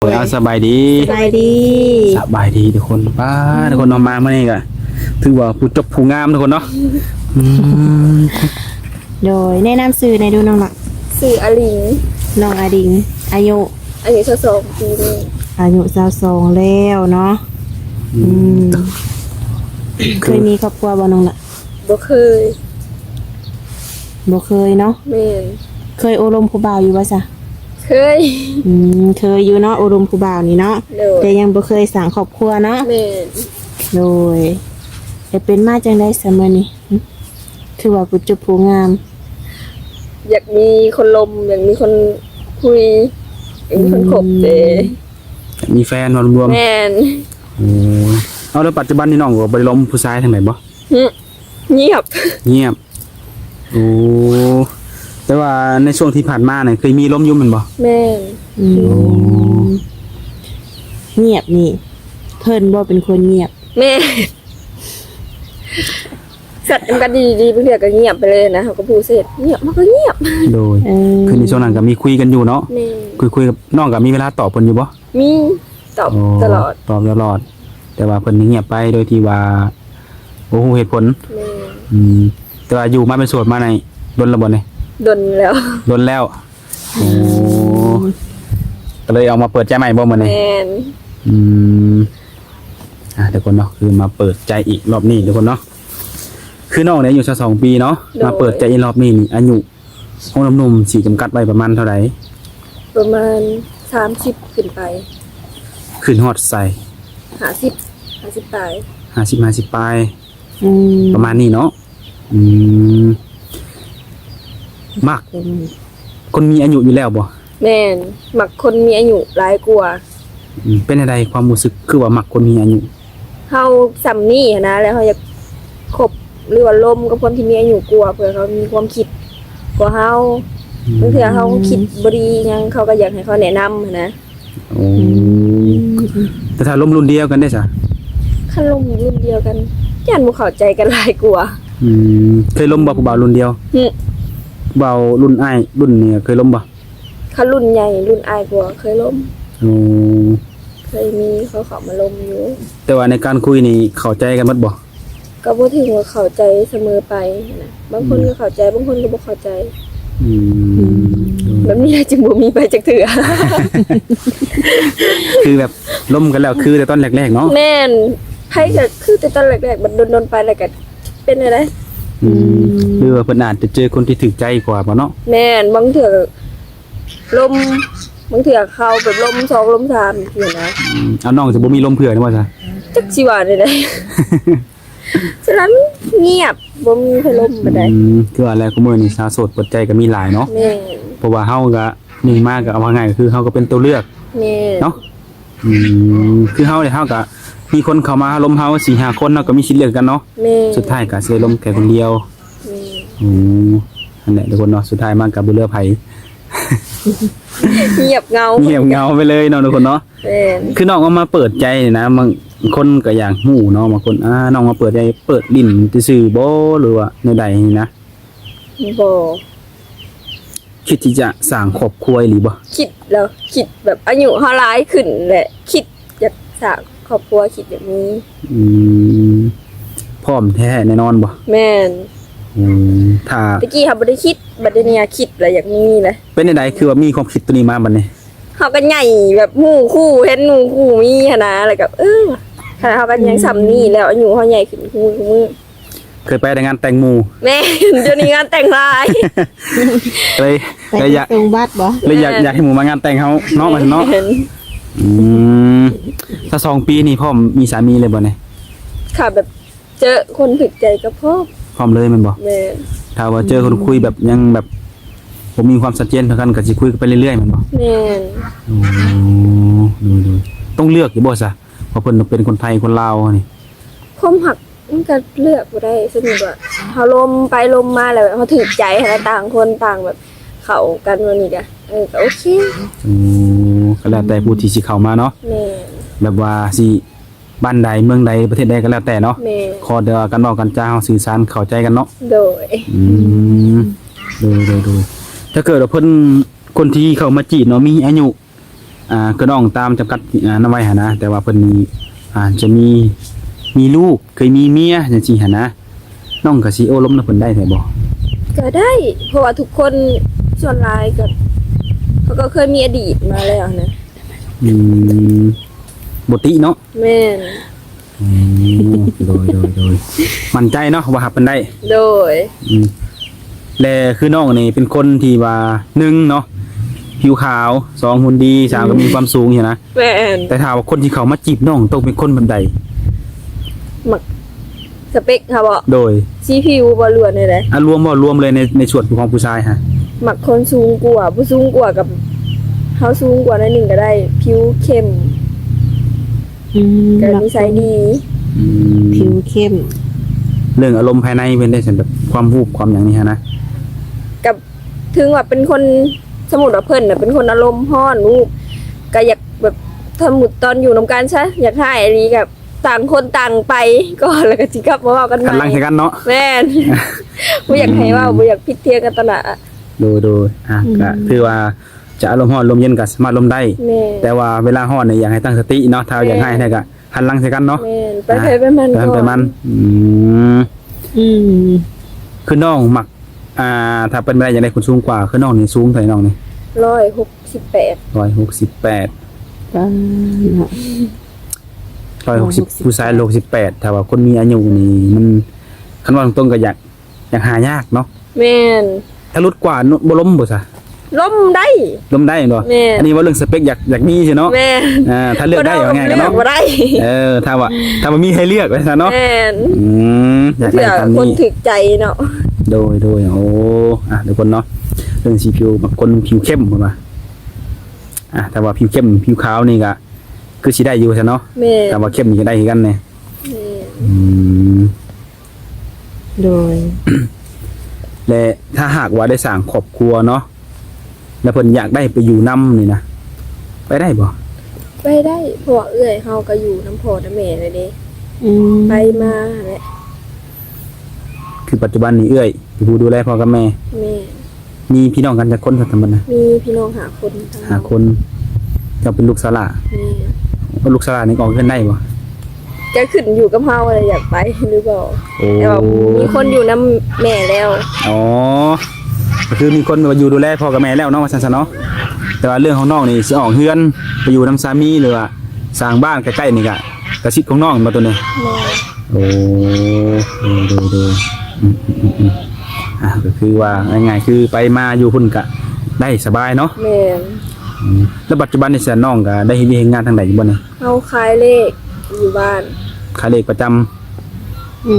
ໂດຍ ເອົາ ສະບາຍດີ ສະບາຍດີ ສະບາຍດີທຸກຄົນ. ປ້າ ທຸກຄົນເນາະ ມາມື້ນີ້ກະຖືວ່າຜູ້ຈົບຜູ້ງາມທຸກຄົນເນາະ. ອືມ ໂດຍ ແນະນຳຊື່ແດ່ດູນ້ອງລະ. ຊື່ອາລິງ. ນ້ອງອາລິງ ອາຍຸ? ອາຍຸຊາວສອງປີນີ້. ອາຍຸຊາວສອງແລ້ວເນາະ. ອືມ ອືມ ເຄີຍມີຄອບຄົວບໍ່ນ້ອງລະ? ບໍ່ເຄີຍ. ບໍ່ເຄີຍເນາະ. ແມ່ນ. ເຄີຍໂອ້ລົມຜູ້ບ່າວຢູ່ບໍ່ຊະ? ເຄີຍ. ອືມ ເຄີຍຢູ່ເນາະ ໂອ້ລົມຜູ້ບ່າວນີ້ເນາະ. ໂດຍ. ແຕ່ຍັງບໍ່ເຄີຍສ້າງຄອບຄົວເນາະ. ແມ່ນ. ໂດຍ. ແລ້ວເປັນມາຈັ່ງໃດຊະມື້ນີ້? ຫຶ? ຄືວ່າຜູ້ຈົບຜູ້ງາມ. ຢາກມີຄົນລົມ ຢາກມີຄົນຄຸຍ ຢາກມີຄົນຄົບເດ້. ອືມ ຢາກມີແຟນວ່າລວມໆ. ແມ່ນ. ໂອ້ ເອົາ ແລ້ວປັດຈຸບັນນີ້ນ້ອງກໍບໍ່ໄດ້ລົມຜູ້ຊາຍທາງໃດບໍ່? ຫຶ? ງຽບ. ງຽບ. ໂອ້ ແຕ່ວ່າໃນຊ່ວງທີ່ຜ່ານມານີ້ເຄີຍມີລົມຢູ່ແມ່ນບໍ່? ແມ່ນ. ອືມ ໂອ້ ງຽບນີ້ ເພິ່ນບໍ່ເປັນຄົນງຽບ? ແມ່ນ. ແຊັດນຳກັນດີໆ ບາງເທື່ອກໍງຽບໄປເລີຍນະ ເຮົາກໍຜູ້ເສດ ງຽບ ເຮົາກໍງຽບ. ໂດຍ. ເອີ ຄືໃນຊ່ວງນັ້ນກໍມີຄຸຍກັນຢູ່ເນາະ. ແມ່ນ. ຄຸຍ ຄຸຍກັບນ້ອງກໍມີເວລາຕອບເພິ່ນຢູ່ບໍ່? ມີ ຕອບ ໂອ້ ຕະຫຼອດ ຕອບຕະຫຼອດ ແຕ່ວ່າເພິ່ນງຽບໄປໂດຍທີ່ວ່າບໍ່ຮູ້ເຫດຜົນ. ແມ່ນ. ອືມ ແຕ່ວ່າຢູ່ມາເປັນໂສດມານີ້ດົນແລ້ວບໍ່ນີ້? ດົນແລ້ວ. ດົນແລ້ວ. ໂອ້ ອືມ ກໍເລີຍອອກມາເປີດໃຈໃໝ່ບໍ່ມື້ນີ້? ແມ່ນ. ອືມ ອ່າ ທຸກຄົນເນາະ ຄືມາເປີດໃຈອີກລອບນີ້ທຸກຄົນເນາະ. ຄືນ້ອງນີ້ອາຍຸຊາວສອງປີເນາະ. ໂດຍ. ມາເປີດໃຈອີກລອບນີ້ນີ້ ອາຍຸຂອງໜຸ່ມໆ ຊິຈຳກັດໄວ້ປະມານເທົ່າໃດ? ປະມານສາມສິບຂຶ້ນໄປ. ຂຶ້ນຮອດໃສ? ຫ້າສິບ ຫ້າສິບປາຍ. ຫ້າສິບ ຫ້າສິບປາຍ. ອືມ ປະມານນີ້ເນາະ. ອືມ ມັກ ອືມ ຄົນມີອາຍຸຢູ່ແລ້ວບໍ່? ແມ່ນ ມັກຄົນມີອາຍຸຫຼາຍກວ່າ. ອືມ ເປັນຈັ່ງໃດຄວາມຮູ້ສຶກ ຄືວ່າມັກຄົນມີອາຍຸ? ເຮົາສ່ຳນີ້ຫັ້ນນະ ແລ້ວເຮົາຢາກຄົບ ຫຼືວ່າລົມກັບຄົນທີ່ມີອາຍຸກວ່າ ເພື່ອເຂົາມີຄວາມຄິດກວ່າເຮົາ. ອືມ ບາງເທື່ອເຮົາຄິດບໍ່ດີຫຍັງ ເຂົາກໍຢາກໃຫ້ເຂົາແນະນຳຫັ້ນນະ. ໂອ້ ອືມ ແຕ່ຖ້າລົມລຸ້ນດຽວກັນເດ້ຊະ? ຄັນລົມລຸ້ນດຽວກັນ ຢ້ານບໍ່ເຂົ້າໃຈກັນຫຼາຍກວ່າ. ອືມ ເຄີຍລົມບໍ່ຜູ້ບ່າວລຸ້ນດຽວ? ຫຶ? ບ່າວລຸ້ນອ້າຍລຸ້ນນີ້ເຄີຍລົມບໍ່? ຄັນລຸ້ນໃຫຍ່ລຸ້ນອ້າຍກວ່າເຄີຍລົມ. ໂອ້ ເຄີຍມີເຂົາເຂົ້າມາລົມຢູ່. ແຕ່ວ່າໃນການຄຸຍນີ້ເຂົ້າໃຈກັນໝົດບໍ່? ກໍບໍ່ເຖິງວ່າເຂົ້າໃຈສະເໝີໄປຫັ້ນນະ ບາງຄົນ ອືມ ກໍເຂົ້າໃຈ ບາງຄົນກໍບໍ່ເຂົ້າໃຈ. ອືມ ອືມ ແບບນີ້ແຫຼະຈຶ່ງບໍ່ມີໄປຈັກເທື່ອ. ຄືແບບລົມກັນແລ້ວຄືແຕ່ຕອນແລກໆເນາະ. ແມ່ນ ໃຜກໍຄືແຕ່ຕອນແລກໆ ບັດດົນໆໄປແລ້ວກໍເປັນແນວໃດ? ອືມ ອືມ ຫຼືວ່າເພິ່ນອາດຈະເຈີຄົນທີ່ຖືກໃຈກວ່າບໍ່ເນາະ? ແມ່ນ ບາງເທື່ອ ລົມ ບາງເທື່ອເຂົ້າແບບລົມສອງລົມສາມຊີ້ນະ. ອືມ ເອົາ ນ້ອງຈະບໍ່ມີລົມເພື່ອນບໍ່ຊະ? ຈັກຊິວ່າແນວໃດ ສະນັ້ນງຽບ ບໍ່ມີໃຜລົມປານໃດ. ອືມ ຄືວ່າແຫຼະ ຄູ່ມື້ນີ້ສາວໂສດເປີດໃຈກໍມີຫຼາຍເນາະ. ແມ່ນ ເພາະວ່າເຮົາກໍ ໜຶ່ງມາກໍເອົາວ່າງ່າຍກໍຄືເຮົາກໍເປັນຕົວເລືອກ. ແມ່ນ ເນາະ. ອືມ ຄືເຮົາເດ ເຮົາກໍມີຄົນເຂົ້າມາລົມເຮົາສີ່ຫ້າຄົນ ເຮົາກໍມີສິດເລືອກຄືກັນເນາະ. ແມ່ນ ສຸດທ້າຍກໍຊິໄດ້ລົມແຄ່ຄົນດຽວ. ແມ່ນ ໂອ້ ຫັ້ນແຫຼະທຸກຄົນເນາະ ສຸດທ້າຍມາກໍບໍ່ເຫຼືອໃຜ ງຽບເຫງົາ ງຽບເຫງົາໄປເລີຍເນາະທຸກຄົນເນາະ. ແມ່ນ ຄືນ້ອງເອົາມາເປີດໃຈນີ້ນະ ບາງຄົນກໍຢາກຮູ້ເນາະ ບາງຄົນ ອ່າ ນ້ອງມາເປີດໃຈ ເປີດຫຼິ້ນຊື່ໆບໍ່ ຫຼືວ່າແນວໃດນີ້ນະ? ບໍ່. ຄິດທີ່ຈະສ້າງຄອບຄົວອີ່ຫຼີບໍ່? ຄິດແລ້ວ ຄິດແບບອາຍຸເຮົາຫຼາຍຂຶ້ນແຫຼະ ຄິດຢາກສ້າງຄອບຄົວ ຄິດຢາກມີ. ອືມ ພ້ອມແທ້ແນ່ນອນບໍ່? ແມ່ນ. ອືມ ຖ້າ ແຕ່ກີ້ເຮົາບໍ່ໄດ້ຄິດ ບັດດຽວນີ້ຄິດແລ້ວ ຢາກມີແຫຼະ. ເປັນຈັ່ງໃດຄືວ່າມີຄວາມຄິດໂຕນີ້ມາບັດນີ້? ເຮົາກໍໃຫຍ່ແບບໝູ່ຄູ່ ເຫັນໝູ່ຄູ່ມີຫັ້ນນະ ແລ້ວກໍ ເອີ ຂະໜາດເຮົາກໍຍັງສ່ຳນີ້ແລ້ວ ອາຍຸເຮົາໃຫຍ່ຂຶ້ນທຸກມື້. ເຄີຍໄປແຕ່ງານແຕ່ງໝູ່. ແມ່ນ ດຽວນີ້ງານແຕ່ງຫຼາຍ. ເລີຍ ເລີຍຢາກ ສົ່ງບັດບໍ່? ເລີຍຢາກ ແມ່ນ ຢາກໃຫ້ໝູ່ມາງານແຕ່ງເຮົາເນາະ ວ່າຊັ້ນເນາະ. ແມ່ນ. ອືມ ຊາວສອງປີນີ້ພ້ອມມີສາມີເລີຍບໍ່ນີ້? ຖ້າແບບເຈີຄົນຖືກໃຈກໍພ້ອມ. ພ້ອມເລີຍແມ່ນບໍ່? ແມ່ນ. ຖ້າວ່າເຈີຄົນຄຸຍແບບຍັງແບບບໍ່ມີຄວາມຊັດເຈນເທົ່າກັນ ກໍຊິຄຸຍກັນໄປເລື້ອຍໆແມ່ນບໍ່? ແມ່ນ. ໂອ້ ໂດຍໆ ຕ້ອງເລືອກຢູ່ບໍ່ຊະ ວ່າເພິ່ນເປັນຄົນໄທຄົນລາວນີ້? ຄວາມຮັກ ມັນກໍເລືອກບໍ່ໄດ້ ສົມມຸດວ່າເຮົາລົມໄປລົມມາແລ້ວ ເຮົາຖືກໃຈຫັ້ນນະ ຕ່າງຄົນຕ່າງແບບເຂົ້າກັນ ແບບນີ້ກະ ເອີ ກໍໂອເຄ. ໂອ້ ກໍແລ້ວແຕ່ຜູ້ທີ່ຊິເຂົ້າມາເນາະ. ແມ່ນ. ແບບວ່າຊິບ້ານໃດເມືອງໃດປະເທດໃດກໍແລ້ວແຕ່ເນາະ. ແມ່ນ. ຂໍແຕ່ວ່າການເວົ້າການຈາເຮົາສື່ສານເຂົ້າໃຈກັນເນາະ. ໂດຍ. ອືມ ໂດຍໆໆ ຖ້າເກີດວ່າເພິ່ນ ຄົນທີ່ເຂົ້າມາຈີບເນາະ ມີອາຍຸ ອ່າ ຄືນ້ອງຕາມຈຳກັດ ອ່າ ນຳໄວ້ຫັ້ນນະ ແຕ່ວ່າເພິ່ນນີ້ ອ່າ ຈະມີ ມີລູກ ເຄີຍມີເມຍຈັ່ງຊີ້ຫັ້ນນະ ນ້ອງກໍຊິໂອ້ລົມນຳເພິ່ນໄດ້ແທ້ບໍ່? ກໍໄດ້ ເພາະວ່າທຸກຄົນສ່ວນຫຼາຍກໍ ເຂົາກໍເຄີຍມີອະດີດມາແລ້ວນະ. ອືມ ບໍ່ຕິເນາະ. ແມ່ນ. ອືມ ໂດຍ ໂດຍ ໂດຍ ໝັ້ນໃຈເນາະວ່າຮັບເພິ່ນໄດ້. ໂດຍ. ອືມ ແລະ ຄືນ້ອງນີ້ເປັນຄົນທີ່ວ່າ ໜຶ່ງເນາະ ຜິວຂາວ, ສອງ ຫຸ່ນດີ, ສາມ ອືມ ກໍມີຄວາມສູງຫັ້ນນະ. ແມ່ນ. ແຕ່ຖ້າວ່າຄົນທີ່ເຂົ້າມາຈີບນ້ອງຕ້ອງເປັນຄົນແບບໃດ? ມັກ ສະເປັກເຮົາບໍ? ໂດຍ. ສີຜິວບໍ ຫຼືວ່າແນວໃດ? ອາ ລວມບໍ ລວມເລີຍໃນ ໃນສ່ວນຂອງຜູ້ຊາຍຫັ້ນ. ມັກຄົນສູງກວ່າ ຜູ້ສູງກວ່າກັບເຮົາສູງກວ່າໜ້ອຍໜຶ່ງກໍໄດ້ ຜິວເຂັ້ມ. ອືມ ກໍນິໄສດີ. ອືມ ຜິວເຂັ້ມ. ເລື່ອງອາລົມພາຍໃນເພິ່ນໄດ້ຊັ້ນ ແບບຄວາມວູບຄວາມຫຍັງນີ້ຫັ້ນນະ? ກໍເຖິງວ່າເປັນຄົນ ສົມມຸດວ່າເພິ່ນນະເປັນຄົນອາລົມຮ້ອນວູບ ກໍຢາກແບບ ສົມມຸດຕອນຢູ່ນຳກັນຊະ ຢາກຮ້າຍອີ່ຫຼີກໍຕ່າງຄົນຕ່າງໄປກ່ອນ ແລ້ວກໍຊິກັບມາເວົ້າກັນໃໝ່ ຫັນຫຼັງໃສ່ກັນເນາະ. ແມ່ນ. ບໍ່ຢາກໃຫ້ເວົ້າ ອືມ ບໍ່ຢາກຜິດຖຽງກັນຕໍ່ໜ້າ. ໂດຍ ໂດຍ. ອ່າ ອືມ ກໍຖືວ່າ ຈະອາລົມຮ້ອນລົມເຢັນກໍສາມາດລົມໄດ້. ແມ່ນ. ແຕ່ວ່າເວລາຮ້ອນນີ້ຢາກໃຫ້ຕັ້ງສະຕິເນາະ ຖ້າວ່າຢາກຮ້າຍແທ້ກໍຫັນຫຼັງໃສ່ກັນເນາະ. ແມ່ນ. ໄປ ອ່າ ໃຜໄປມັນ ໄປໃຜໄປມັນ. ອືມ ອືມ ຄືນ້ອງມັກ ອ່າ ຖ້າເປັນໄປໄດ້ຢາກໄດ້ຄົນສູງກວ່າ ຄືນ້ອງນີ້ສູງເທົ່າໃດນ້ອງນີ້? ຮ້ອຍຫົກສິບແປດ. ຮ້ອຍຫົກສິບແປດ. ປາ ເນາະ ຮ້ອຍຫົກສິບ ຜູ້ຊາຍຮ້ອຍຫົກສິບແປດ ຖ້າວ່າຄົນມີອາຍຸນີ້ມັນ ຄັນເວົ້າຕົງໆກໍຢາກ ຍັງຫາຍາກເນາະ. ແມ່ນ. ຖ້າຫຼຸດກວ່າ ບໍ່ລົມບໍ່ຊະ? ລົມໄດ້. ລົມໄດ້ແມ່ນບໍ່? ແມ່ນ. ອັນນີ້ເວົ້າເລື່ອງສະເປັກ ຢາກ ຢາກມີຊີ້ເນາະ. ແມ່ນ. ອ່າ ຖ້າເລືອກໄດ້ ເວົ້າງ່າຍໆກັນເນາະ. ເລືອກບໍ່ໄດ້. ເອີ ຖ້າວ່າ ຖ້າວ່າມີໃຫ້ເລືອກວ່າຊັ້ນເນາະ. ແມ່ນ. ອືມ ຢາກໄດ້ຕາມນີ້ ຄົນຖືກໃຈເນາະ. ໂດຍ ໂດຍ. ໂອ້ ອ່ະ ທຸກຄົນເນາະ ເລື່ອງສີຜິວ ບາງຄົນຜິວເຂັ້ມເພິ່ນວ່າ ອ່ະ ຖ້າວ່າຜິວເຂັ້ມ ຜິວຂາວນີ້ກະຄືຊິໄດ້ຢູ່ຊັ້ນເນາະ. ແມ່ນ. ຖ້າວ່າເຂັ້ມນີ້ກໍໄດ້ຄືກັນແດ່. ແມ່ນ. ອືມ ໂດຍ ແລະ ຖ້າຫາກວ່າໄດ້ສ້າງຄອບຄົວເນາະ ແລ້ວເພິ່ນຢາກໄດ້ໄປຢູ່ນຳນີ້ນະ ໄປໄດ້ບໍ່? ໄປໄດ້ ເພາະວ່າເອື້ອຍເຮົາກໍຢູ່ນຳພໍ່ນຳແມ່ແລ້ວເດ້. ອືມ ໄປມາຫັ້ນແຫຼະ. ຄືປັດຈຸບັນນີ້ເອື້ອຍເປັນຜູ້ດູແລພໍ່ກັບແມ່? ແມ່ນ. ມີພີ່ນ້ອງກັນຈັກຄົນຊະທັງໝົດນະ? ມີພີ່ນ້ອງຫ້າຄົນ. ຫ້າຄົນ. ເຈົ້າເປັນລູກສາວຫຼ້າ? ແມ່ນ. ເປັນລູກສາວຫຼ້ານີ້ອອກເຮືອນໄດ້ບໍ່? ກໍຂຶ້ນຢູ່ກັບເຮົາແຫຼະ ຢາກໄປຫຼືບໍ່. ໂອ້ ແຕ່ວ່າມີຄົນຢູ່ນຳແມ່ແລ້ວ. ອໍ ກໍຄືມີຄົນມາຢູ່ດູແລພໍ່ກັບແມ່ແລ້ວເນາະ ວ່າຊັ້ນຊະເນາະ. ແຕ່ວ່າເລື່ອງຂອງນ້ອງນີ້ຊິອອກເຮືອນໄປຢູ່ນຳສາມີ ຫຼືວ່າສ້າງບ້ານໃກ້ໆນີ້ກະ ກະສິດຂອງນ້ອງແມ່ນບໍ່ໂຕນີ້? ແມ່ນ. ໂອ້ ໂດຍ ໂດຍ ໂດຍ. ອືມ ອືມ ອືມ ອືມ. ອ່າ ກໍຄືວ່າງ່າຍໆ ຄືໄປມາຢູ່ພຸ້ນກະໄດ້ສະບາຍເນາະ. ແມ່ນ. ອືມ ແລ້ວປັດຈຸບັນນີ້ຊະ ນ້ອງກະໄດ້ເຮັດວຽກເຮັດງານທາງໃດຢູ່ບໍ່ນີ້? ເຮົາຂາຍເລກຢູ່ບ້ານ. ຂາຍເລກປະຈຳ. ອື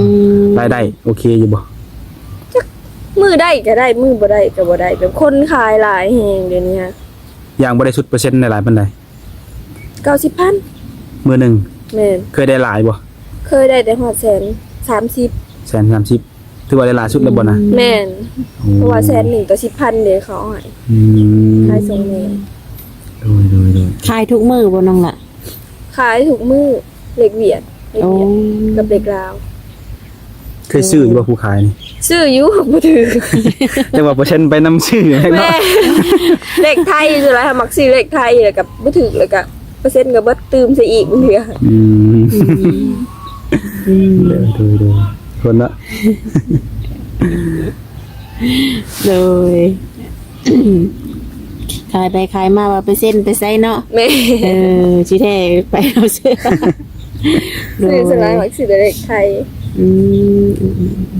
ມ ລາຍໄດ້ໂອເຄຢູ່ບໍ່? ຈັກ ມື້ໃດກໍໄດ້ ມື້ບໍ່ໄດ້ກໍບໍ່ໄດ້ ແບບຄົນຂາຍຫຼາຍແຮງດຽວນີ້. ຢ່າງບໍ່ໄດ້ສຸດເປີເຊັນໄດ້ຫຼາຍປານໃດ? ເກົ້າສິບພັນ ມື້ໜຶ່ງ. ແມ່ນ. ເຄີຍໄດ້ຫຼາຍບໍ່? ເຄີຍໄດ້ແຕ່ຮອດແສນສາມສິບ. ແສນສາມສິບ ຖືວ່າໄດ້ຫຼາຍສຸດແລ້ວບໍ່ນະ? ແມ່ນ. ໂອ້ ເພາະວ່າແສນໜຶ່ງຕໍ່ສິບພັນເດ້ເຂົາໃຫ້. ອືມ ຂາຍສົ່ງແມ່. ໂດຍ ໂດຍ ໂດຍ. ຂາຍທຸກມື້ບໍ່ນ້ອງລະ? ຂາຍທຸກມື້ ເລກຫວຽດ ເລກຫວຽດ ໂອ້ ກັບເລກລາວ. ເຄີຍຊື້ຢູ່ບໍ່ຜູ້ຂາຍນີ້? ຊື້ຢູ່ ບໍ່ຖືກ. ແຕ່ວ່າເປີເຊັນໄປນຳຊື້ຢູ່ເນາະ. ແມ່ນ. ເລກໄທສ່ວນຫຼາຍມັກຊື້ເລກໄທ ແລ້ວກໍບໍ່ຖືກ ແລ້ວກໍເປີເຊັນກໍເບິດ ຕື່ມໃສ່ອີກບາງເທື່ອ. ອືມ ອືມ ໂດຍ ໂດຍ ໂດຍ ຄົນເນາະ. ໂດຍ ຂາຍໄປຂາຍມາວ່າໄປເຊັນໄປໃສເນາະ. ແມ່ນ. ເອີ ຊິແທ້ໄປເອົາເສື້ອ. ໂດຍ ຊື້ສ່ວນຫຼາຍມັກຊື້ແຕ່ເລກໄທ. ອືມ ອືມ ອືມ ອືມ.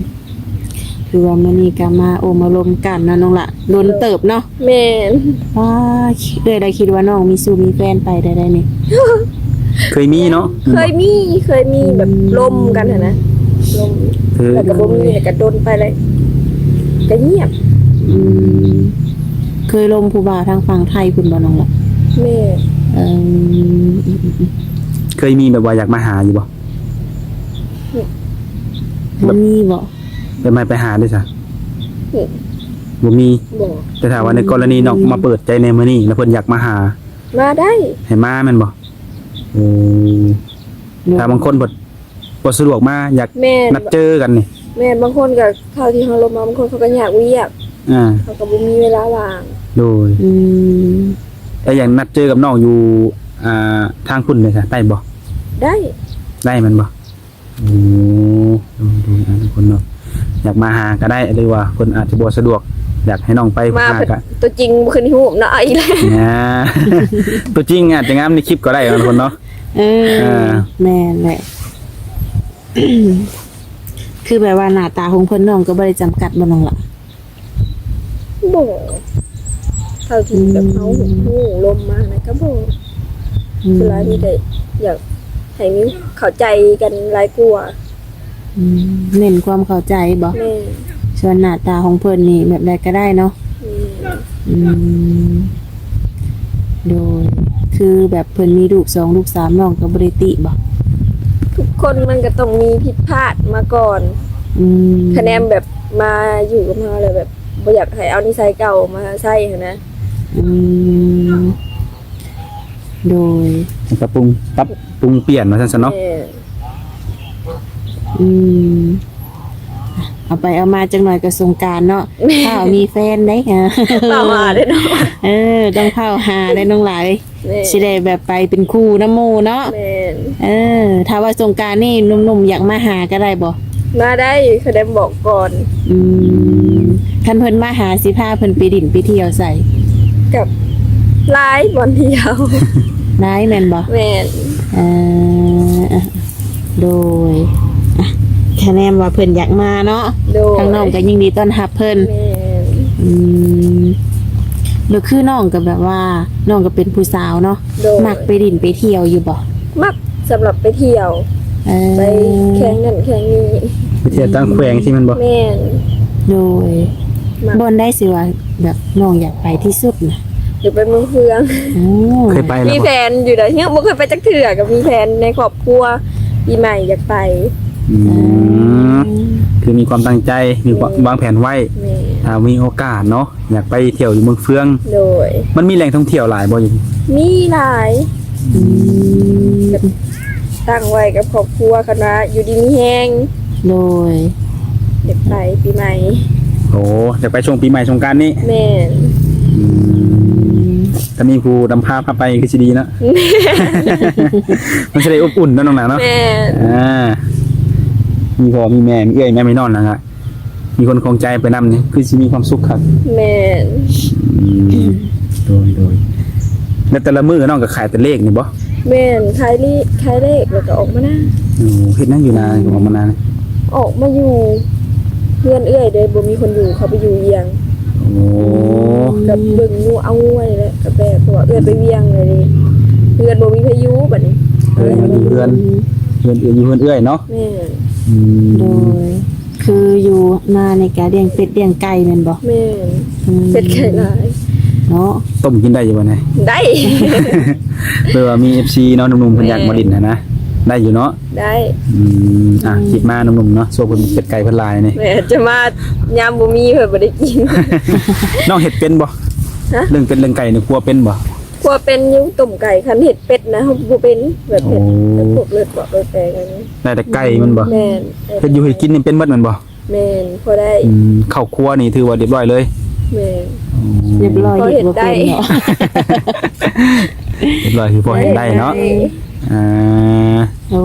ຖືວ່າມື້ນີ້ກໍມາໂອ້ມາລົມກັນເນາະນ້ອງລະ ດົນເຕີບເນາະ. ແມ່ນ. ວ້າ ເອື້ອຍລະຄິດວ່ານ້ອງມີຊູ້ມີແຟນໄປໄດ້ໆນີ້? ເຄີຍມີເນາະ. ເຄີຍມີ ເຄີຍມີແບບ ອືມ ລົມກັນຫັ້ນນະ ລົມ ເອີ ແລ້ວກໍບໍ່ມີ ແລ້ວກໍດົນໄປ ແລ້ວກໍງຽບ. ອືມ ເຄີຍລົມຜູ້ບ່າວທາງຝັ່ງໄທພຸ້ນບໍ່ນ້ອງລະ? ແມ່ນ. ເອີ ເຄີຍມີແບບວ່າຢາກມາຫາຢູ່ບໍ່? ອືມ ບໍ່ມີບໍ່? ແບບໃຫ້ໄປຫາເດ້ຊະ? ອືມ ບໍ່ມີ. ບໍ່. ແຕ່ຖ້າວ່າໃນກໍລະນີນ້ອງ ອືມ ມາເປີດໃຈໃນມື້ນີ້ ແລ້ວເພິ່ນຢາກມາຫາ ມາໄດ້ ໃຫ້ມາແມ່ນບໍ່? ໂອ້ ໂດຍ ຖ້າບາງຄົນເພິ່ນບໍ່ສະດວກມາ ຢາກ ແມ່ນ ນັດເຈີກັນນີ້. ແມ່ນ. ບາງຄົນກໍ ເທົ່າທີ່ເຮົາລົມມາ ບາງຄົນເຂົາກໍຍາກວຽກ ອ່າ ເຂົາກໍບໍ່ມີເວລາວ່າງ. ໂດຍ. ອືມ ແລ້ວຢາກນັດເຈີກັບນ້ອງຢູ່ ອ່າ ທາງພຸ້ນເດຊະ ໄດ້ບໍ່? ໄດ້ ໄດ້ແມ່ນບໍ່? ໂອ້ ໂດຍໆ ອ່າ ທຸກຄົນເນາະ ຢາກມາຫາກໍໄດ້ ຫຼືວ່າເພິ່ນອາດຈະບໍ່ສະດວກ ຢາກໃຫ້ນ້ອງໄປ ມາຫາ ເພິ່ນກໍ ຕົວຈິງບໍ່ຂຶ້ນຮູບເນາະ ເອົາອີກແລ້ວ ຕົວຈິງອາດຈະງາມໃນຄລິບກໍໄດ້ ທຸກຄົນເນາະ. ເອີ ເອີ ແມ່ນແຫຼະ. ຄືແບບວ່າໜ້າຕາຂອງເພິ່ນ ນ້ອງກໍບໍ່ໄດ້ຈຳກັດບໍ່ ນ້ອງລະ? ບໍ່ ເທົ່າທີ່ແບບເຮົາ ອືມ ຮູ້ລົມມານະ ກໍບໍ່ ອືມ ສ່ວນຫຼາຍມີແຕ່ຢາກໃຫ້ມີເຂົ້າໃຈກັນຫຼາຍກວ່າ. ອືມ ເນັ້ນຄວາມເຂົ້າໃຈບໍ່? ແມ່ນ. ສ່ວນໜ້າຕາຂອງເພິ່ນນີ້ແບບໃດກໍໄດ້ເນາະ. ແມ່ນ. ອືມ ໂດຍ ຄືແບບເພິ່ນມີລູກສອງລູກສາມ ນ້ອງກໍບໍ່ໄດ້ຕິບໍ່? ທຸກຄົນມັນກໍຕ້ອງມີຜິດພາດມາກ່ອນ. ອືມ ຄະແນນແບບມາຢູ່ກັບເຮົາແລ້ວ ແບບບໍ່ຢາກໃຫ້ເອົານິໄສເກົ່າມາໃຊ້ຫັ້ນນະ. ອືມ ໂດຍ ປັບປຸງ ປັບປຸງປ່ຽນວ່າຊັ້ນຊະເນາະ. ແມ່ນ. ອືມ ເອົາໄປເອົາມາຈັກໜ້ອຍກໍສົງການເນາະ. ແມ່ນ. ຟ້າວມີແຟນໄດ໋ ຟ້າວຫາເດ້ເນາະ. ເອີ ຕ້ອງຟ້າວຫາໄດ໋ນ້ອງຫຼາຍ. ແມ່ນ. ຊິໄດ້ແບບໄປເປັນຄູ່ນຳໝູ່ເນາະ. ແມ່ນ. ເອີ ຖ້າວ່າສົງການນີ້ໜຸ່ມໆຢາກມາຫາກໍໄດ້ບໍ່? ມາໄດ້ ຄະແນນບອກກ່ອນ. ອືມ ຄັນເພິ່ນມາຫາ ຊິພາເພິ່ນໄປຫຼິ້ນໄປທ່ຽວໃສ? ກັບຫຼາຍບ່ອນທ່ຽວ. ຫຼາຍແມ່ນບໍ່? ແມ່ນ. ເອີ ໂດຍ ອ່ະ ຄະແນນວ່າເພິ່ນຢາກມາເນາະ. ໂດຍ. ທາງນ້ອງກໍຍິນດີຕ້ອນຮັບເພິ່ນ. ແມ່ນ. ອືມ ແລ້ວຄືນ້ອງກໍແບບວ່າ ນ້ອງກໍເປັນຜູ້ສາວເນາະ. ໂດຍ. ມັກໄປຫຼິ້ນໄປທ່ຽວຢູ່ບໍ່? ມັກ ສຳລັບໄປທ່ຽວ. ເອີ ໄປແຂ່ງນັ້ນແຂ່ງນີ້ ໄປທ່ຽວຕ່າງແຂວງຊີ້ແມ່ນບໍ່? ແມ່ນ. ໂດຍ. ມັກ. ບ່ອນໃດຊິວ່າແບບນ້ອງຢາກໄປທີ່ສຸດນະ? ຢາກໄປເມືອງເຟືອງ. ໂອ້ ເຄີຍໄປແລ້ວບໍ່? ມີແຜນຢູ່ໃດ໋ ຍັງບໍ່ເຄີຍໄປຈັກເທື່ອ ກໍມີແຜນໃນຄອບຄົວ ປີໃໝ່ຢາກໄປ. ອືມ ເອີ ຄືມີຄວາມຕັ້ງໃຈ ມີຄວາມ ແມ່ນ ວາງແຜນໄວ້. ແມ່ນ. ຖ້າມີໂອກາດເນາະ ຢາກໄປທ່ຽວຢູ່ເມືອງເຟືອງ. ໂດຍ. ມັນມີແຫຼ່ງທ່ອງທ່ຽວຫຼາຍບໍ່ຢູ່? ມີຫຼາຍ. ອືມ ແບບຕັ້ງໄວ້ກັບຄອບຄົວ ຄັນວ່າຢູ່ດີມີແຮງ. ໂດຍ. ຢາກໄປປີໃໝ່. ໂອ້ ຢາກໄປຊ່ວງປີໃໝ່ສົງການນີ້. ແມ່ນ. ອືມ ຖ້າມີຜູ້ນຳພາພາໄປຄືຊິດີເນາະ. ແມ່ນ. ມັນຊິໄດ້ອົບອຸ່ນເນາະ ນ້ອງຫຼ້າເນາະ. ແມ່ນ. ອ່າ ມີພໍ່ມີແມ່ ມີເອື້ອຍ ມີອ້າຍ ມີນ້ອງນະ ມີຄົນຂອງໃຈໄປນຳນີ້ ຄືຊິມີຄວາມສຸກຄັກ. ແມ່ນ. ອືມ ໂດຍໆ ແລ້ວແຕ່ລະມື້ນ້ອງກໍຂາຍແຕ່ເລກນີ້ບໍ່? ແມ່ນ ຂາຍລີ້ ຂາຍເລກ ແລ້ວກໍອອກມານາ. ໂອ້ ເຮັດຫຍັງຢູ່ນາ ອອກມານາ? ອອກມາຢູ່ເຮືອນເອື້ອຍເດ້ ບໍ່ມີຄົນຢູ່ ເຂົາໄປຢູ່ວຽງ. ໂອ້ ກັບເບິ່ງງົວເອົາງົວນີ້ແຫຼະ ກັບແບບ ເພາະວ່າເອື້ອຍໄປວຽງເລີຍເດ້ ເຮືອນບໍ່ມີໃຜຢູ່ບັດນີ້. ເອີ ມາຢູ່ເຮືອນ ເຮືອນເອື້ອຍ ຢູ່ເຮືອນເອື້ອຍເນາະ. ແມ່ນ. ອືມ ໂດຍ. ຄືຢູ່ນານີ້ກະລ້ຽງເປັດລ້ຽງໄກ່ແມ່ນບໍ່? ແມ່ນ. ອືມ ເປັດໄກ່ຫຼາຍເນາະ. ຕົ້ມກິນໄດ້ຢູ່ບໍ່ນະ? ໄດ້. ເພື່ອວ່າມີເອັຟຊີເນາະ ໜຸ່ມໆເພິ່ນຢາກມາຫຼິ້ນຫັ້ນນະ. ແມ່ນ. ໄດ້ຢູ່ເນາະ? ໄດ້. ອືມ ອ່ະ ອືມ ຄິດມາໜຸ່ມໆເນາະ ຊ່ວງເພິ່ນເປັດໄກ່ເພິ່ນຫຼາຍນີ້. ແມ່ນ ຈະມາຍາມບໍ່ມີເພິ່ນບໍ່ໄດ້ກິນ. ນ້ອງເຮັດເປັນບໍ່? ຮະ? ເລື່ອງເປັດເລື່ອງໄກ່ນີ້ຄົວເປັນບໍ່? ຄົວເປັນຢູ່ ຕົ້ມໄກ່. ຄັນເຮັດເປັດນະ ເຮົາບໍ່ເປັນ ແບບເຮັດ ໂອ້ ແບບພວກເລືອດເບາະເລືອດແປງອັນນີ້. ໄດ້ແຕ່ໄກ່ແມ່ນບໍ່? ແມ່ນ. ເຮັດຢູ່ເຮັດກິນນີ້ເປັນເບິດແມ່ນບໍ່? ແມ່ນ ພໍໄດ້. ອືມ ເຂົ້າຄົວນີ້ຖືວ່າຮຽບຮ້ອຍເລີຍ. ແມ່ນ. ອືມ ຮຽບຮ້ອຍ ພໍເຮັດໄດ້ ເຮັດບໍ່ເປັນເນາະ. ຮຽບຮ້ອຍຄືພໍເຮັດໄດ້ເນາະ. ໄດ້. ອ່າ ໂອ້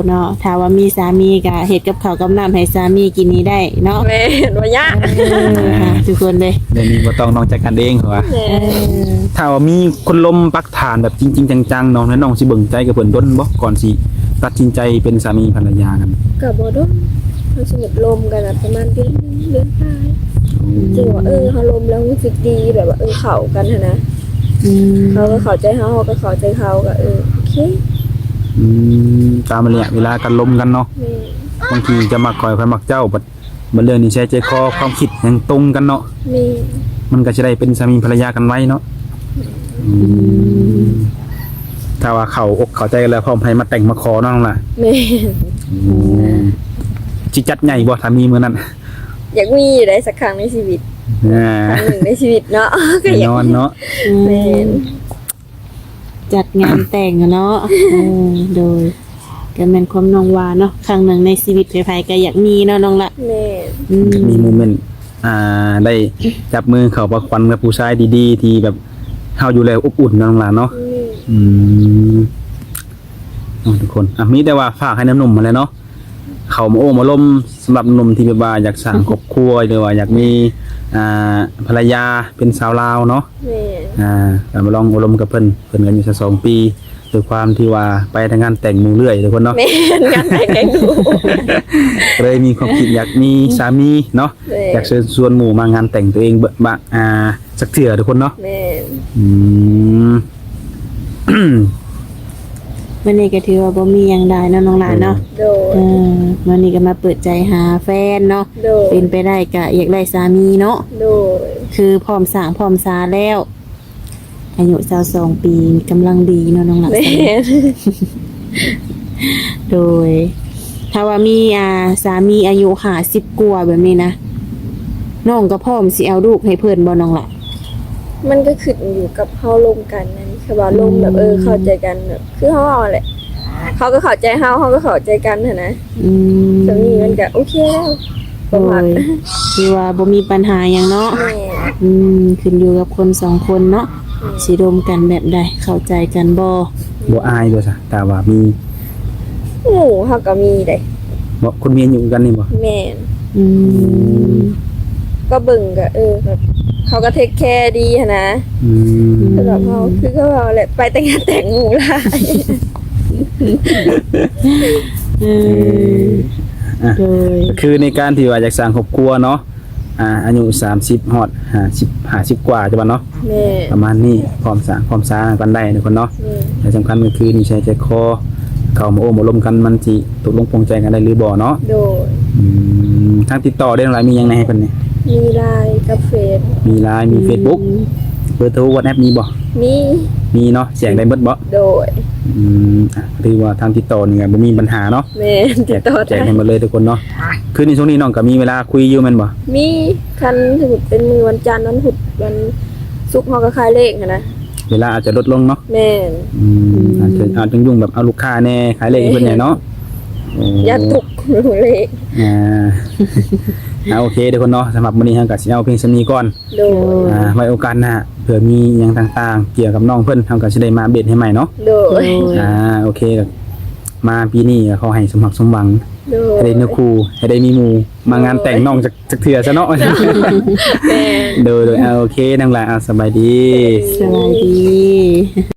ເນາະ ຖ້າວ່າມີສາມີກະເຮັດກັບເຂົ້າກັບນ້ຳໃຫ້ສາມີກິນນີ້ໄດ້ເນາະ. ແມ່ນ ບໍ່ຍາກ. ເອີ ອ່າ ທຸກຄົນເດ້ ດຽວນີ້ບໍ່ຕ້ອງນອກໃຈກັນເອງ ເຂົາວ່າ. ແມ່ນ. ເອີ ຖ້າວ່າມີຄົນລົມປັກຖານແບບຈິງໆຈັງໆ ນ້ອງ ແລະ ນ້ອງຊິເບິ່ງໃຈກັບເພິ່ນດົນບໍ່ ກ່ອນຊິຕັດສິນໃຈເປັນສາມີພັນລະຍາກັນ? ກໍບໍ່ດົນ ເຮົາຊິແບບລົມກັນນະ ປະມານເດືອນໜຶ່ງ ເດືອນປາຍ. ອືມ ຈຶ່ງວ່າ ເອີ ເຮົາລົມແລ້ວຮູ້ສຶກດີ ແບບວ່າ ເອີ ເຂົ້າກັນຫັ້ນນະ. ອືມ ເຂົາກໍເຂົ້າໃຈເຮົາ ເຮົາກໍເຂົ້າໃຈເຂົາ ກໍ ເອີ ໂອເຄ. ອືມ ຕາມໄລຍະເວລາການລົມກັນເນາະ. ແມ່ນ. ບາງທີຈະມັກຂ້ອຍ ຂ້ອຍມັກເຈົ້າ ບັດ ບັດເລື່ອງນິໄສໃຈຄໍ ຄວາມຄິດຫຍັງຕົງກັນເນາະ. ແມ່ນ. ມັນກໍຊິໄດ້ເປັນສາມີພັນລະຍາກັນໄວເນາະ. ອືມ ອືມ ຖ້າວ່າເຂົ້າອົກເຂົ້າໃຈກັນແລ້ວ ພ້ອມໃຫ້ມາແຕ່ງມາຂໍເນາະ ນ້ອງຫຼ້າ. ແມ່ນ. ອືມ ຊິຈັດໃຫຍ່ບໍ່ ຖ້າມີມື້ນັ້ນ? ຢາກມີຢູ່ໃດ໋ ສັກຄັ້ງໃນຊີວິດ. ອ່າ ຄັ້ງໜຶ່ງໃນຊີວິດເນາະ. ແນ່ນອນເນາະ. ອືມ ແມ່ນ. ຈັດງານແຕ່ງເນາະ. ເອີ ໂດຍ ກໍແມ່ນຄວາມນ້ອງວ່າເນາະ ຄັ້ງໜຶ່ງໃນຊີວິດໃຜໆກໍຢາກມີເນາະ ນ້ອງລະ. ແມ່ນ. ອືມ ຢາກມີໂມເມັນ ອ່າ ໄດ້ຈັບມືເຂົ້າປະຄວັນກັບຜູ້ຊາຍດີໆ ທີ່ແບບ ເຮົາຢູ່ແລ້ວອົບອຸ່ນເນາະ ນ້ອງຫຼ້າເນາະ. ອືມ ເນາະທຸກຄົນ. ອ່ະ ມີແຕ່ວ່າຝາກໃຫ້ໜຸ່ມໆຫັ້ນແຫຼະເນາະ ເຂົ້າມາໂອ້ມາລົມ ສຳລັບໜຸ່ມທີ່ແບບວ່າຢາກສ້າງຄອບຄົວ ຫຼືວ່າຢາກມີ ອ່າ ພັນລະຍາເປັນສາວລາວເນາະ. ແມ່ນ. ອ່າ ກໍມາລອງໂອ້ລົມກັບເພິ່ນ ເພິ່ນກໍອາຍຸຊາວສອງປີ ດ້ວຍຄວາມທີ່ວ່າໄປແຕ່ງງານແຕ່ງໝູ່ເລື້ອຍທຸກຄົນເນາະ. ແມ່ນ ງານແຕ່ງແຕ່ງໝູ່ ເລີຍມີຄວາມຄິດຢາກມີສາມີເນາະ. ແມ່ນ. ຢາກເຊີນຊວນໝູ່ມາງານແຕ່ງຕົວເອງເບິ່ງ ບາງ ອ່າ ຈັກເທື່ອທຸກຄົນເນາະ. ແມ່ນ. ອືມ ມື້ນີ້ກໍຖືວ່າບໍ່ມີຫຍັງຫຼາຍເນາະ ນ້ອງຫຼ້າເນາະ. ໂດຍ. ເອີ ມື້ນີ້ກໍມາເປີດໃຈຫາແຟນເນາະ. ໂດຍ. ເປັນໄປໄດ້ກໍຢາກໄດ້ສາມີເນາະ. ໂດຍ. ຄືພ້ອມສ້າງພ້ອມສາແລ້ວ ອາຍຸຊາວສອງປີ ກຳລັງດີເນາະ ນ້ອງຫຼ້າ. ແມ່ນ. ໂດຍ. ຖ້າວ່າມີ ອ່າ ສາມີອາຍຸຫ້າສິບກວ່າແບບນີ້ນະ ນ້ອງກໍພ້ອມຊິເອົາລູກໃຫ້ເພິ່ນບໍ່ ນ້ອງຫຼ້າ? ມັນກໍຂຶ້ນຢູ່ກັບເຮົາລົມກັນນັ້ນ ຄືວ່າລົມແບບ ອືມ ເອີ ເຂົ້າໃຈກັນ ແບບຄືເຮົາເວົ້າຫັ້ນແຫຼະ ເຂົາກໍເຂົ້າໃຈເຮົາ ເຮົາກໍເຂົ້າໃຈກັນຫັ້ນນະ. ອືມ ສ່ຳນີ້ມັນກໍໂອເຄແລ້ວ ໂດຍ ປະມານ ຖືວ່າບໍ່ມີບັນຫາຫຍັງເນາະ. ແມ່ນ. ອືມ ຂຶ້ນຢູ່ກັບຄົນສອງຄົນເນາະ. ແມ່ນ. ຊິລົມກັນແບບໃດ ເຂົ້າໃຈກັນບໍ່? ບໍ່ອາຍບໍ່ຊະ ຖ້າວ່າມີໝູ່ເຮົາກໍມີເດ້. ບໍ່ ຄົນມີອາຍຸຄືກັນນີ້ບໍ່? ແມ່ນ. ອືມ ອືມ ກໍເບິ່ງກໍ ເອີ ແບບເຂົາກໍເທກແຄດີຫັ້ນນະ. ອືມ ສຳລັບເຮົາ ຄືເຂົາເວົ້າແຫຼະ ໄປແຕ່ງງານແຕ່ງໝູ່ຫຼາຍ. ເອີ ເອີ ອ່ະ ໂດຍ ກໍຄືໃນການທີ່ວ່າຢາກສ້າງຄອບຄົວເນາະ ອ່າ ອາຍຸສາມສິບຮອດຫ້າສິບ ຫ້າສິບກວ່າ ຈະວ່າເນາະ. ແມ່ນ. ປະມານນີ້ ພ້ອມສ້າງພ້ອມສາກັນໄດ້ທຸກຄົນເນາະ. ແມ່ນ. ແລະສຳຄັນກໍຄືນິໄສໃຈຄໍ ເຂົ້າມາໂອ້ມາລົມກັນ ມັນຊິຕົກລົງປົງໃຈກັນໄດ້ຫຼືບໍ່ເນາະ. ໂດຍ. ອືມ ທາງຕິດຕໍ່ເດ້ ນ້ອງຫຼ້າ ມີຫຍັງແດ່ໃຫ້ເພິ່ນນີ້? ມີ LINE ກັບເຟສ. ມີ LINE ມີ ອືມ Facebook ເບີໂທ WhatsApp ມີບໍ່? ມີ. ມີເນາະ ແຈ້ງໄດ້ໝົດບໍ່? ໂດຍ. ອືມ ອ່ະ ຖືວ່າທາງຕິດຕໍ່ນີ້ກໍບໍ່ມີບັນຫາເນາະ. ແມ່ນ ຕິດຕໍ່ໄດ້ ແຈ້ງໃຫ້ໝົດເລີຍທຸກຄົນເນາະ. ຄືໃນຊ່ວງນີ້ນ້ອງກໍມີເວລາຄຸຍຢູ່ແມ່ນບໍ່? ມີ. ຄັນສົມມຸດເປັນມື້ວັນຈັນ ວັນພຸດ ວັນສຸກ ເຮົາກໍຂາຍເລກຫັ້ນນະ ເວລາອາດຈະລົດລົງເນາະ. ແມ່ນ. ອືມ ອືມ ອາດຈະ ອາດຈະຫຍຸ້ງແບບເອົາລູກຄ້າແດ່ ຂາຍເລກໃຫ້ເພິ່ນແດ່ເນາະ. ໂອ້ ຢ້ານຕົກເລກ. ອ່າ ອ່າ ໂອເຄທຸກຄົນເນາະ ສຳລັບມື້ນີ້ເຮົາກໍຊິເອົາພຽງສ່ຳນີ້ກ່ອນ. ໂດຍ. ອ່າ ໄວ້ໂອກາດໜ້າ ເພື່ອມີຫຍັງຕ່າງໆກ່ຽວກັບນ້ອງເພິ່ນ ເຮົາກໍຊິໄດ້ມາອັບເດດໃຫ້ໃໝ່ເນາະ. ໂດຍ. ອ່າ ໂອເຄ ມາປີນີ້ກໍຂໍໃຫ້ສົມຫວັງສົມຫວັງ. ໂດຍ. ໃຫ້ໄດ້ເນື້ອຄູ່ ໃຫ້ໄດ້ມີໝູ່ມາງານແຕ່ງນ້ອງຈັກ ຈັກເທື່ອຊະເນາະ. ໂດຍ. ແມ່ນ. ໂດຍ ໂດຍ. ອ່າ ໂອເຄ ນ້ອງຫຼ້າ ອ່າ ສະບາຍດີ. ສະບາຍດີ.